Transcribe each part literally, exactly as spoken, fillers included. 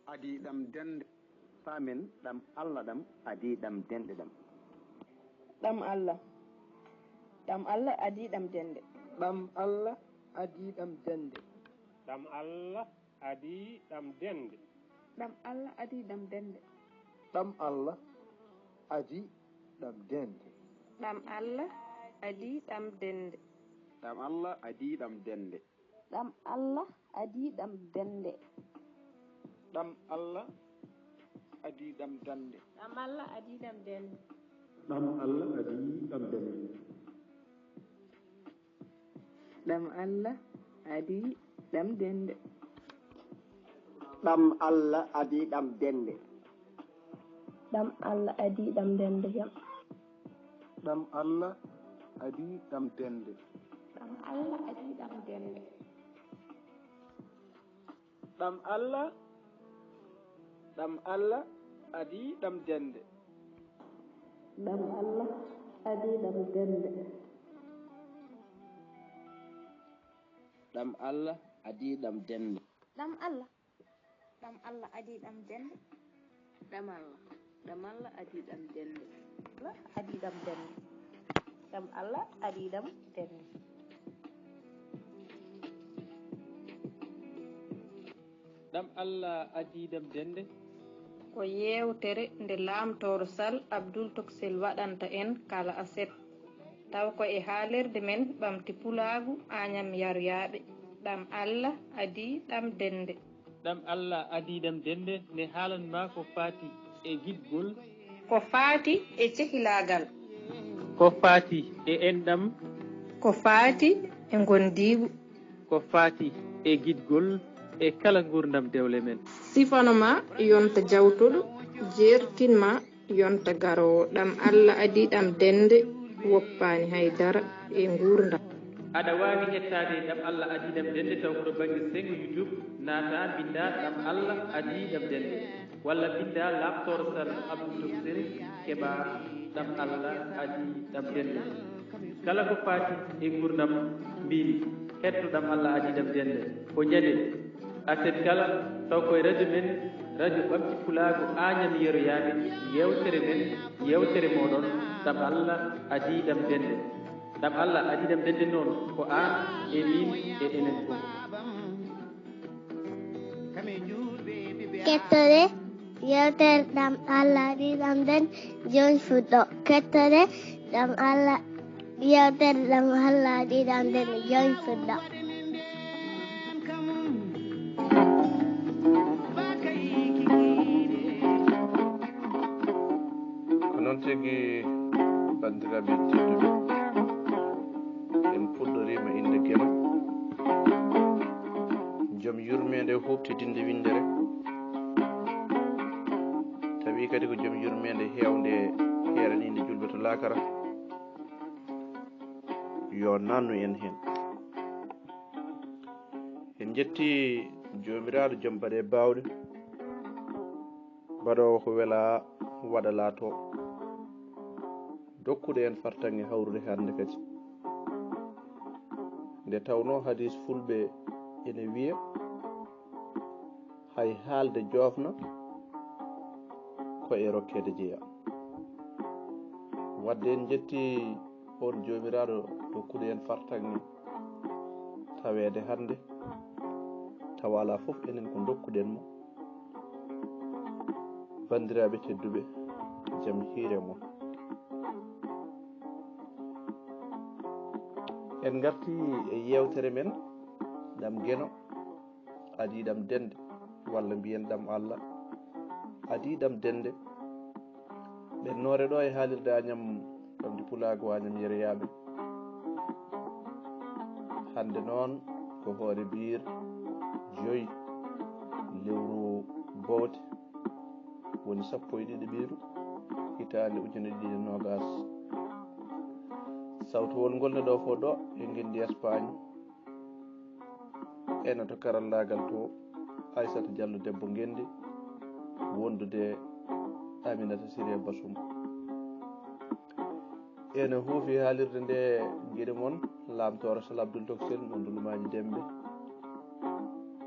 Adii ɗam dennde. Paamen ɗam Alla ɗam adii ɗam dennde ɗam. Ɗam Alla. Ɗam Alla adii ɗam dennde. Ɗam Alla adii ɗam dennde. Ɗam Alla adii ɗam dennde. Ɗam Alla adii ɗam dennde. Ɗam Alla adii ɗam dennde. Ɗam Alla adii ɗam dennde. Ɗam Alla adii ɗam dennde. Ɗam Alla adii ɗam dennde. Ɗam Alla adii ɗam dannde. Ɗam Alla adii ɗam dennde. Ɗam Alla adii ɗam dennde. Ɗam Alla adii ɗam dennde. Ɗam Alla adii ɗam dennde. Ɗam Alla adii ɗam dennde jam. Ɗam Alla adii ɗam dennde. Ɗam Alla adii ɗam dennde. Ɗam Alla, ɗam Alla adii ɗam dennde. Ɗam Alla adii ɗam dennde. Ɗam Alla adii ɗam dennde. Ɗam Alla. Ɗam Alla adii ɗam dennde. Ɗam Alla. Ɗam Alla adii ɗam dennde. Alla adii ɗam dennde. Ɗam Alla adii ɗam dennde. Ɗam Alla adii ɗam dennde. Ko yeewtere nde Laamtooro Sal Abdul Toksel waɗanta en kala aset. Taw ko e haalirde men ɓamti pulaagu Añam Yaryaaɓe. Ɗam Alla adii ɗam dennde. Ɗam Alla adii ɗam dennde ne haalan ma ko faati e giɗgol. Ko faati e cehilaagal. Ko faati e enɗam. Ko faati e ngondiigu. Ko faati e giɗgol e kala nguurndam dewle men. Sifano ma yonta jawtuɗo, jeertin ma yonta garoowo. Ɗam Alla adii ɗam dennde, woppaani hay dara e nguurndam. Aɗa waawi hettaade Ɗam Alla adii ɗam dennde taw ko to bannge senngo YouTube, naata mbinnda Ɗam Alla adii ɗam dennde. Walla mbinnda Laamtooro Sal Abdul Toksel, keɓa Ɗam Alla adii ɗam dennde. Kala ko faati e nguurndam mbimi, hetto Ɗam Alla adii ɗam dennde. Ko ñande aset kala, taw koye radio men, radio ɓamti pulaagu Añam Yeroyaaɓe, yeewtere men, yeewtere mooɗon, Ɗam Alla adii ɗam dennde. Ɗam Alla adii ɗam dennde noon, ko aan e miin e enen fof. Kettore, yeewtere Ɗam Alla adii ɗam dennde, jooni fuɗɗo. Kettore, Ɗam Alla, yeewtere Ɗam Alla adii ɗam dennde, jooni fuɗɗo. Ko noon tigi, banndiraaɓe tedduɓe, en puɗɗoriima innde Geno, joom yurmeende huuɓtidinde winndere, tawi kadi ko joom yurmeende heewnde heeraniinde juulɓe to laakara. Yo naatnu en heen. En njetti Joomiraaɗo joom baɗe baawɗe, baɗoowo ko welaa waɗa laatoo, dokkuɗo en fartaŋŋe hawrude hannde kadi. Nde tawnoo hadiis fulɓe ene wiya, hay haalde joofna ko e rokkeede jeyaa. Wadde en njetti oon Joomiraaɗo dokkuɗo en fartaŋŋe taweede hannde, tawa alaa fof enen ko ndokkuɗen mo. Banndiraaɓe tedduɓe, jam hiire mon. En ngartii e yeewtere men, Ɗam Geno adii ɗam dennde, walla mbiyen Ɗam Alla adii ɗam dennde. Ɓennoore ɗo e haalirde Añam, ɗamdi pulaagu Añam Yeroyaaɓe. Hannde noon ko hoore biir joyi lewru bowte, woni sappo e ɗiɗi ɓiiru, hitaande ujunere ɗiɗi e noogaas. Sawtowol ngol ne ɗo fof ɗo e ngenndi Espagne. Ena to karallaagal to, Aysata Jallo debbo ngenndi, wondude Aminata Siré Basum. Ena huufi haalirde nde giɗo mon, Laamtooro Sal Abdul Toksel mo Ndulumaaji Dembe,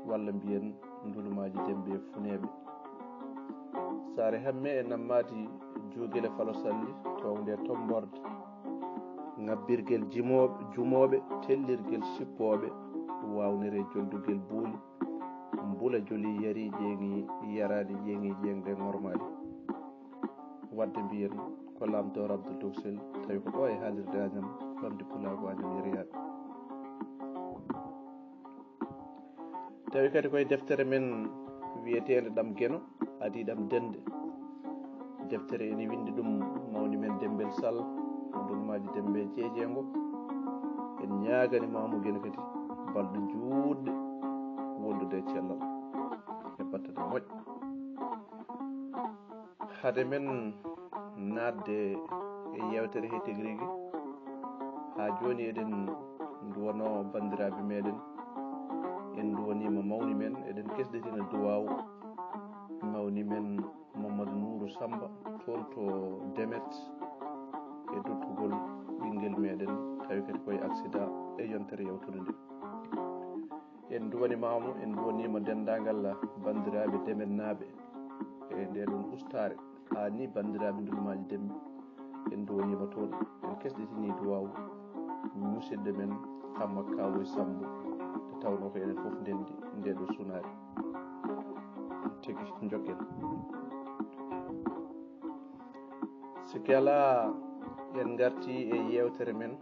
walla mbiyen ndulumaaji Dembe e Funeeɓe. Saare Hamme e Nammaadi, Juugele Falo Salli, townde e tommborde. Ŋabbirgel jimooɓe, jumooɓe, tellirgel sippooɓe, waawnere joldugel buuli, mbula joli yari ƴeeŋi yaraani ƴeeŋi ƴeeŋde ŋormaali. Wadde mbiyen ko Laamdoor Abdul Dow Sel, tawi ko ɗo e haalirde Añam, ɓamde pulaagu Añam yeryaaɓe. Tawi kadi koye deftere men wiyeteende Ɗam Geno, adii ɗam dende. Deftere ene winndi ɗum mawni men Dembel Sall, ndulumaaji Dembe jeejeengo. En ñaagani Maamu Geno kadi balɗe juutɗe wondude e cellal e battane moƴƴe. Hade men naatde e yeewtere he tigi rigi, haa jooni eɗen nduwanoo banndiraaɓe meɗen, en nduwaniima mawni men, eɗen kesɗitina duwaawu mawni men Mamadou Nourou Samba, toon to Demet, e duttugol ɓinngel meɗen, tawi kadi koye aksida e yontere yawtunde nde. En nduwaniima mo, en nduwaniima denndaangal banndiraaɓe Demennaaɓe e ndee ɗoon ustaare, haa ni banndiraaɓe ndulumaaji Dembe, en nduwaniima toon. En kesɗitinii duwaawu musidɗo men Hamma Kawoy Sammbo, nde tawnoo ko enen fof ndenndi ndee ɗoo sunaare. Tigi njokken. Sikki alaa, en ngartii e yeewtere men,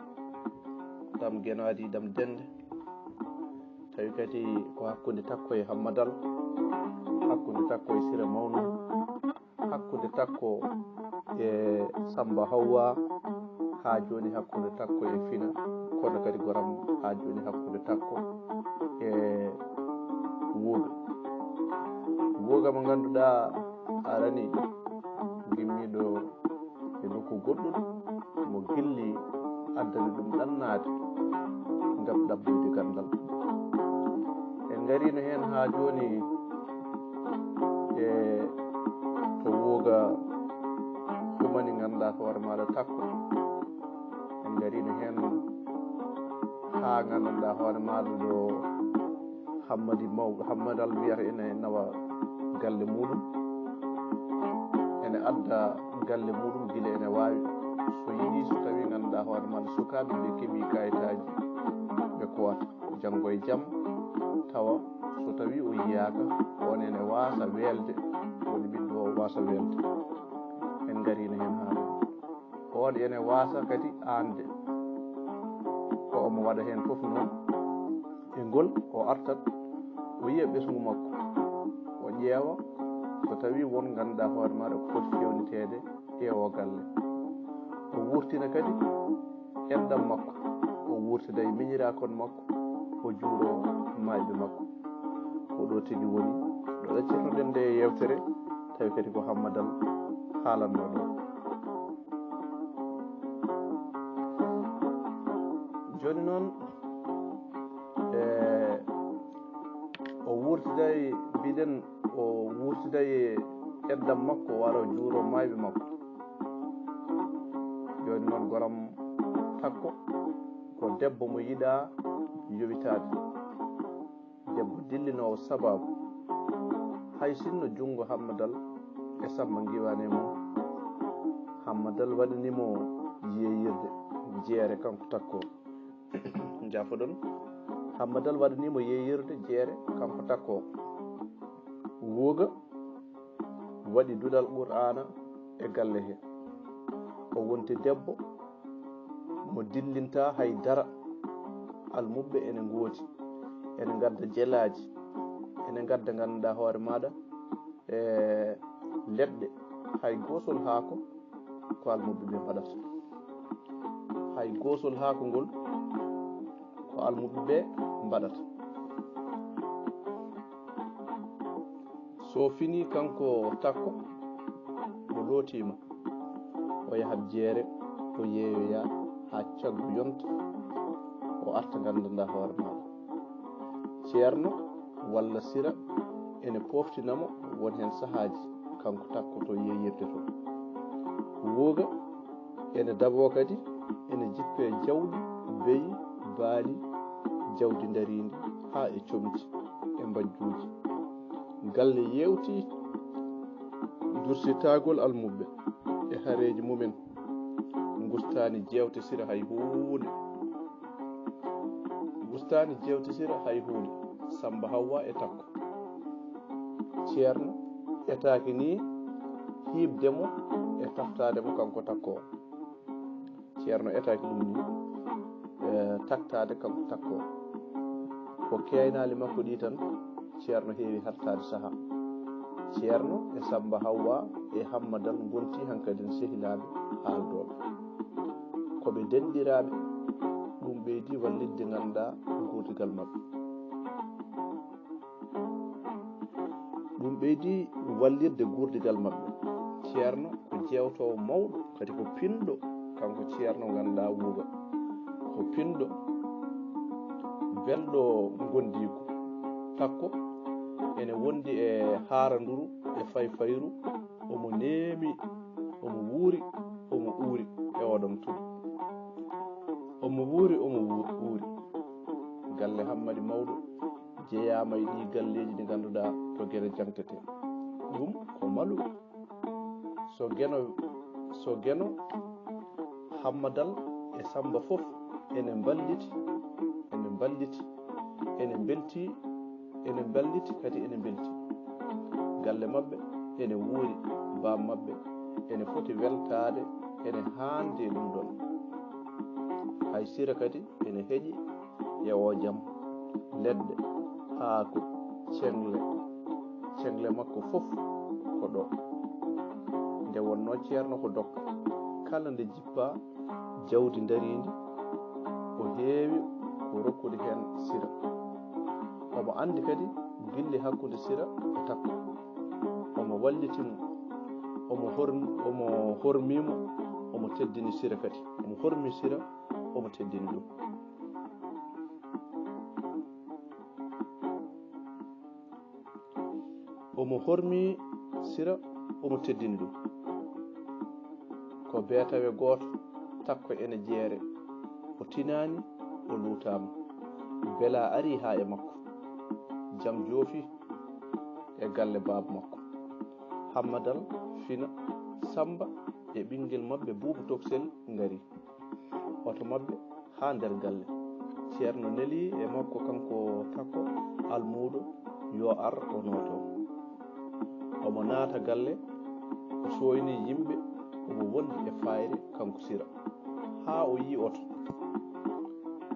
Ɗam Geno adii ɗam dende. Tawi kadi ko hakkunde Takko e Hammadal, hakkunde Takko e Sira Mawnu, hakkunde Takko e Samba Hawwa, haa jooni hakkunde Takko e Fina, kono kadi goram haa jooni hakkunde Takko e Wooga. Wooga mo ngannduɗaa arani gimmiiɗo e nokku goɗɗum, mo gilli addani ɗum ɗannaade ngam ɗaɓɓude ganndal. En ngariino heen haa jooni e to Wooga humani ngannduɗaa hoore maaɗa Takko. En ngariino heen haa ngannduɗaa hoore maaɗa ɗo Hammadi Mawɗo, Hammadal wiyata ene nawa galle muɗum, ene adda galle muɗum gila ene waawi. So yii, so tawi ngannduɗaa hoore maaɗa sukaaɓe ɓe keɓii kayitaaji, ɓe kowata janngo e jam, tawa so tawi o yiyaaka, on ene waasa weelde, woni ɓiɗɗo o waasa weelde. En ngariino heen haa ɗo. On ene waasa kadi aande. Ko omo waɗa heen fof noon, e ngol o artat, o yiya ɓesngu makko, o ƴeewa so tawi won ngannduɗaa hoore maaɗa ko foti fewniteede e o galle. O wurtina kadi enɗam makko, o wurtida e miñiraakon makko, o juuro maayɓe makko. Ko ɗo tigi woni ɗo ɗaccirnoɗen nde yeewtere, tawi kadi ko Hammadal haalannoo ɗo. Jooni noon, e, o wurtiday, mbiɗen, o wurtiday e enɗam makko, wara o juuro maayɓe makko. Jooni noon, goram Takko ko debbo mo yiɗaa yowitaade. Debbo dillinoowo sabaabu. Hay sinno junngo Hammadal e Samba ngiwaani e mum, Hammadal waɗani mo yeeyirde jeere kanko Takko. Njaafoɗon, Hammadal waɗani mo yeeyirde jeere kanko Takko. Wooga waɗi duɗal Qur'aana e galle he. O wonti debbo mo dillinta hay dara. Almuɓɓe ene ngoodi, ene ngadda jelaaji, ene ngadda ngannduɗaa hoore maaɗa, e leɗɗe, hay goosol haako ko almuɓɓe ɓe mbaɗata. Hay goosol haako ngol ko almuɓɓe ɓe mbaɗata. So fini kanko Takko, o lootiima, o yahat jeere, o yeeyoya haa caggu yonta, o arta nganndanɗaa hoore maaɗa. Ceerno walla Sira ene pooftina mo won heen sahaaji, kanko Takko to yeeyirde to. Wooga ene daboo kadi, ene jippee jawɗi, beyi, baali, jawdi ndariindi haa e comci e mbajjuuji. Galle yeewti dursitaagol almuɓɓe e hareeji mumen. Ngustaani jeewte Sira hay huunde. Ngustaani jeewte Sira hay huunde. Samba Hawwa e Takko. Ceerno etaaki ni hiiɓde mo e taftaade mo kanko Takko o. Ceerno etaaki ɗum ni, e, taftaade kanko Takko o. Ko keeynaali makko ɗi tan, Ceerno heewi hartaade sahaa. Ceerno e Samba Hawwa e Hammadal ngonti hankadin sehilaaɓe haaldooɓe. Ko ɓe denɗiraaɓe, ɗum ɓeydi wallitde ngannduɗaa guurdigal maɓɓe. Ɗum ɓeydi wallitde guurdigal maɓɓe. Ceerno ko jeewtoowo mawɗo, kadi ko pinɗo, kanko Ceerno ngannduɗaa wuuga. Ko pinɗo, belɗo ngondiigu. Takko ene wondi e haaranduru, e fayfayru, omo neemi, omo wuuri, omo uuri e oɗon tun. Omo wuuri, omo wuur-, uuri. Galle Hammadi Mawɗo jeyaama e ɗii galleeji ɗi ngannduɗaa to Geno jangtete. Ɗum ko malu. So Geno, so Geno, Hammadal e Samba fof ene mballiti, ene mballiti, ene mbelti, ene mballiti kadi ene mbelti. Galle maɓɓe ene wuuri, baam maɓɓe ene foti weltaade, ene haandi e ɗum ɗon. Hay Sira kadi ene heƴi e oo jam. Leɗɗe, haako, ceŋle, ceŋle makko fof ko ɗo. Nde wonnoo Ceerno ko dokka, kala nde jippaa jawdi ndariindi, o heewi ko rokkude heen Sira. Omo anndi kadi gilli hakkunde Sira e Takko. Omo walliti mo, omo horm-, omo hormii mo, omo teddini Sira kadi. Omo hormii Sira, omo teddini ɗum. Omo hormii Sira, omo teddini ɗum. Ko beetawe gooto, Takko ene jeere. O tinaani, o luutaama. Belaa arii haa e makko. Jam joofi e galle baaba makko. Hammadal, Fina, Samba e ɓinngel maɓɓe Buubu Toksel ngari. Oto maɓɓe haa nder galle. Ceerno neli e makko kanko Takko almuudo yo ar o nooto. Omo naata galle, o sooynii yimɓe, omo wondi e faayre kanko Sira. Haa o yii oto.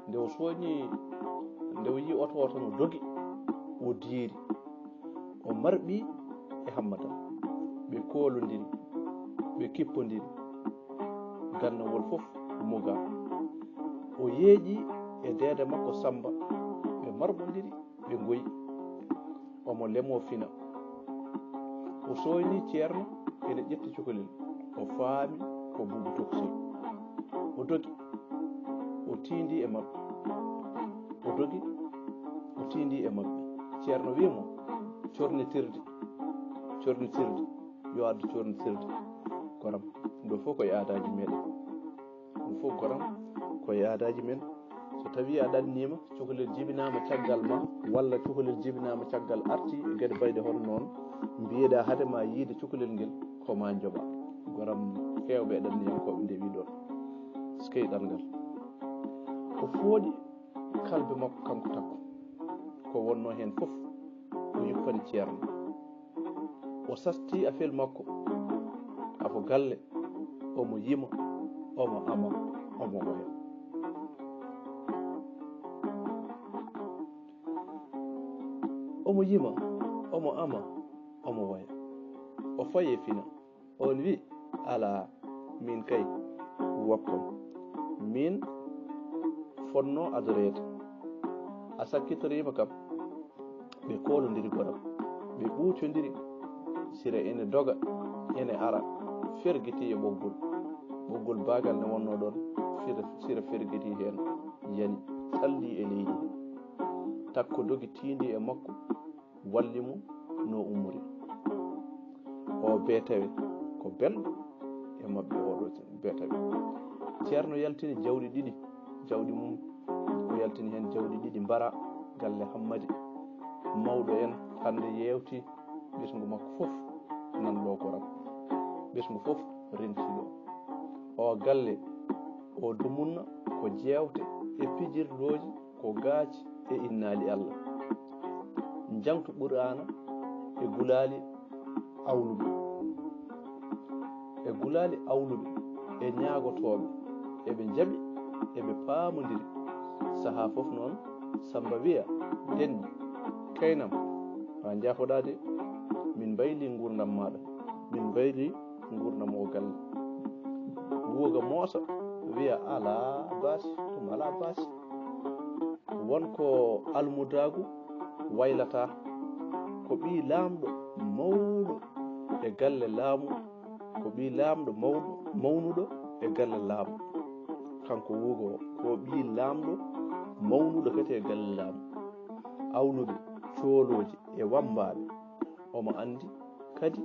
Nde o sooynii, nde o yii oto o tan o dogi, o diiri. O marɓi e Hammata. Ɓe koolondiri, ɓe kippondiri. Gannawol fof muga. O yeeƴi e deede makko Samba. Ɓe marɓondiri, ɓe ngoyi. Omo lemo Fina. O sooynii Ceerno ene ƴetti cukalel. O faami ko Buubu Toksel. O dogi. O tiindii e maɓɓe. O dogi. O tiindii e maɓɓe. Ceerno wii mo, "Cornitirde. Cornitirde. Yo addu cornitirde." Goram. Ɗum ɗo fof ko e aadaaji meɗen. Ɗum fof, goram, ko e aadaaji men. So tawii a ɗanniima, cukalel jibinaama caggal ma, walla cukalel jibinaama caggal arti e geɗe bayɗe hono noon, mbiyeɗaa hade ma yiide cukalel ngel, ko ma njoɓa. Goram, heewɓe e ɗanniyankooɓe ndewii ɗoon. Eskey ɗanngal. O fooɗi kalbe makko kanko Takko. Ko wonnoo heen fof, o yuppani Ceerno. O sasti afel makko. Afo galle, omo yima, omo ama, omo woya. Omo yima, omo ama, omo woya. O fayi e Fina. On wi, "Alaa, min kay, woppam. Min fotnoo adoreede. A sakkitoriima kam." Ɓe koolondiri goram. Ɓe ɓuucondiri. Sira ene doga, ene ara, fergiti e ɓoggol. Ɓoggol baagal ne wonnoo ɗoon. Sira, Sira fergiti heen, yani, calli e leydi. Takko dogi tiindi e makko, walli mo no ummori. O beetawe ko belɗo e maɓɓe, oɗo beetawe. Ceerno yaltini jawɗi ɗiɗi, jawɗi mum, o yaltini heen jawɗi ɗiɗi mbara galle Hammadi. Mawɗo en hannde yeewti ɓesngu makko fof nan ɗo ko rab, ɓesngu fof renti ɗo. O galle, o dumunna ko jeewte e pijirlooji, ko gaaci e innaali Allah. Njaŋtu Qur'aana e gulaali awluɓe. E gulaali awluɓe e ñaagotooɓe, eɓe njaɓi, eɓe paamondiri. Sahaa fof noon, Sammba wiya, "Denɗi, kaynam, maa njaafoɗaa de, min mbaylii nguurndam maaɗa, min mbaylii nguurndam o galle." Wuuga moosa, wiya, "Alaa baasi, ɗum alaa baasi." Won ko almudaagu waylataa, ko ɓii laamɗo mawɗo e galle laamu, ko ɓii laamɗo mawɗo, mawnuɗo e galle laamu. Kanko Wuuga o, ko ɓii laamɗo mawnuɗo kadi e galle laamu. Awluɓe, coolooji e wammbaaɓe, omo anndi kadi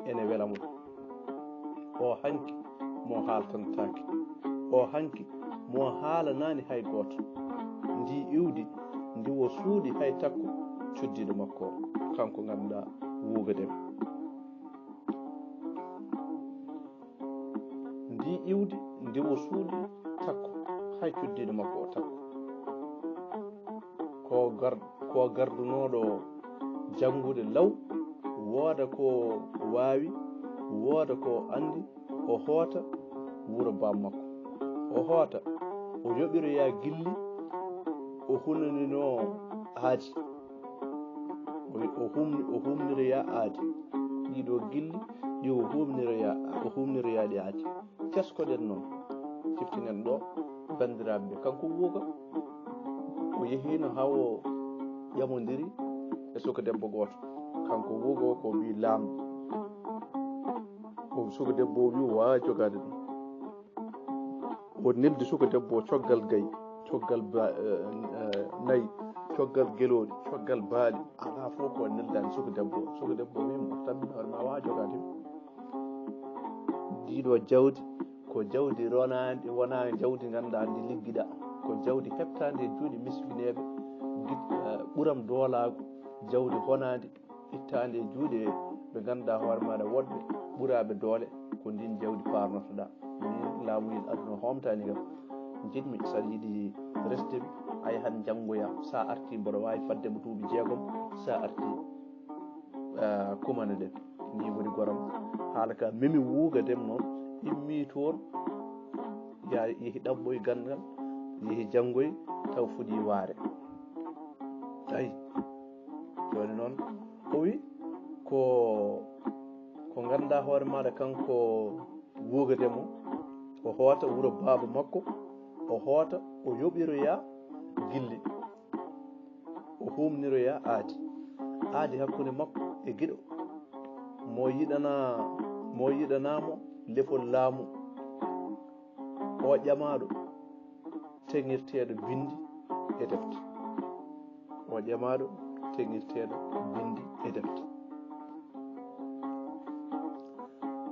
ene wela mo. O hanki mo haaltantaake. O hanki mo haalanaani hay gooto. Ndi iwdi, ndi wo suuɗi hay takko cuddiiɗo makko o, kanko ngannduɗaa Wuuga Dem. Ndi iwdi, ndi wo suuɗi takko, hay cuddiiɗo makko o takko. Ko gar-, ko gardunooɗo janngude law, wooda ko waawi, wooda ko anndi, o hoota wuro baam makko. O hoota, o yoɓiroya gilli, o hunanino aadi. O, o humni-, o humniroya aadi. Ɗiɗo gilli, ɗi o humniroya, o humniroya ɗi aadi. Teskoɗen noon, ciftinen ɗo banndiraaɓe ɓe. Kanko Wuuga, o yehiino haa o ƴamondiri e suka debbo gooto. Kanko Wuuga o ko ɓii laamɗo. O suka debbo o wi o waawaa jogaade ɗum. O neldi suka debbo o coggal gayi, coggal ba-, eh, eh, nayi, coggal gelooɗi, coggal baali. Alaa fof ko neldaani suka debbo o. Suka debbo o wi mo, "Tammin hoore ma, a waawaa jogaade ɗum." Ndiɗo jawdi ko jawdi ronaandi, wonaa jawdi ngannduɗaa ndi liggiɗaa. Ko jawdi heɓtaandi e juuɗe miskineeɓe, gid-, eh, ɓuram doolaagu, jawdi honaandi, ittaandi e juuɗe ɓe ngannduɗaa hoore maaɗa woɗɓe ɓuraaɓe doole, ko ndiin jawdi paarnotoɗaa. Min laamuyel aduna hoomtaani kam. Njiɗmi, so aɗa yiɗi resde mi, a yahan njanngoya. So a artii, mboɗo waawi fadde mo duuɓi jeegom, so a artii. Ah, kumana ɗen. Ni woni goram. Haala ka memi Wuuga Dem noon, immi toon, ya-, yehi ɗaɓɓoy ganndal, yehi janngoy, taw fuɗi waare. Ayi, jooni noon, o wi ko, ko ngannduɗaa hoore maaɗa kanko Wuuga Dem o, o hoota wuro baaba makko, o hoota, o yoɓiroya gilli. O humniroya aadi. Aadi hakkunde makko e giɗo. Mo yiɗana, mo yiɗanaa mo lefol laamu. O ƴamaaɗo teŋirteeɗo binndi e defte. O ƴamaaɗo teŋirteeɗo binndi e defte.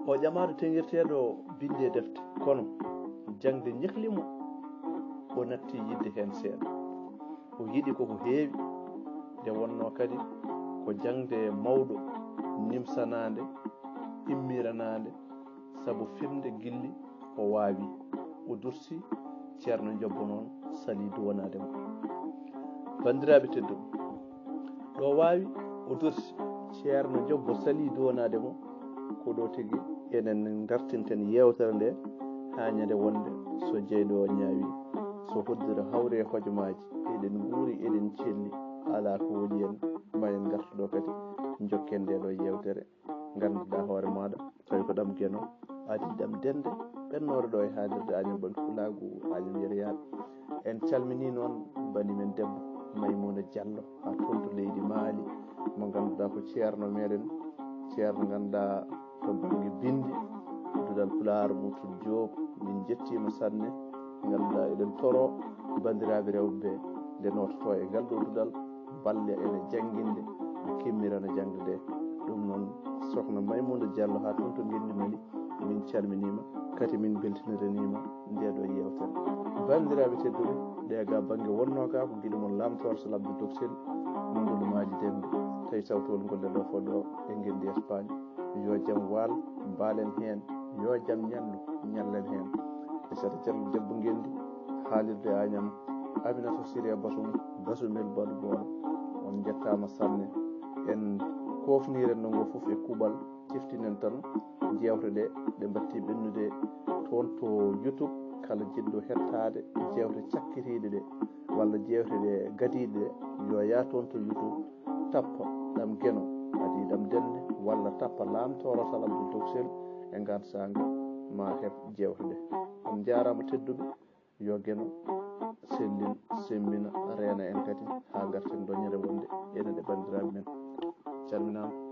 O ƴamaaɗo teŋirteeɗo binndi e defte, kono jaŋde ñehli mo, o natti yiɗde heen seeɗa. O yiɗi ko ko heewi, nde wonnoo kadi ko jaŋde mawɗo, nimsanaande, immiranaande, sabu firnde gilli o waawi. O dursi, Ceerno Jobbo noon salii duwanaade mo. Banndiraaɓe tedduɓe, ɗo waawi o dursi, Ceerno Jobbo salii duwanaade mo, ko ɗo tigi enen ndartinten yeewtere nde haa ñande wonde so jeyɗo o ñaawi, so hoddira hawri e hojomaaji, eɗen nguuri, eɗen celli, alaa ko woni en, ma en ngartu ɗo kadi njokken nde ɗo yeewtere. Ngannduɗaa hoore maaɗa, tawi ko ɗam Geno, adi ɗam Dennde, ɓennoore ɗo e haalirde Añam Ɓamti Pulaagu, Añam Yeriyaaɓe. En calminii noon bani men debbo Maymuna Jallo, haa toon to leydi Maali, mo ngannduɗaa ko ceerno meɗen, ceerno ngannduɗaa to bannge binndi, duɗal Pulaar, Murtuɗo Joob, min njettiima sanne. Ngannduɗaa eɗen toro banndiraaɓe rewɓe ɓe nde noototoo e ngal ɗo duɗal, mballa en e jannginde, ɓe kimmirana jaŋde nde. Ɗum noon, Sokhna Maimouna Diallo haa toon to Ngenndi Mali, min calminiima, kadi min mbeltiniraniima ndee ɗo yeewtere. Banndiraaɓe tedduɓe, ɗe ga bannge wonnoo ka ko giɗo mon Lam Torche Labbe Doksel, Mamadou Maaji Demba. Tawi sawtowol ngol ɗo fo ɗo e ngenndi Espagne. Yo jam waal, mbaalen heen. Yo jam ñallu, ñallen heen. E sata Jallo debbo ngenndi, haalirde Añam, Aminata Siré Basum, Basumel Baɗu Boolo. On njettaama sanne. En koofniren nongo fof e kuuɓal, ciftinen tan jeewte ɗe, ɗe mbatti ɓennude toon to YouTube. Kala jiɗɗo hettaade jeewte cakkitiiɗe ɗe, walla jeewte ɗe gadiiɗe ɗe, yo yaa toon to YouTube, tappa ɗam Geno, adi ɗam Denne, walla tappa Laam Tooro Sal Abdul Toksel. E ngaan saanga ma heɓ jeewte ɗe. On njaaraama tedduɓe, yo Geno sellin, semmbina, reena en kadi haa ngarten ɗo ñande wonde enen e banndiraaɓe men. Calminaama.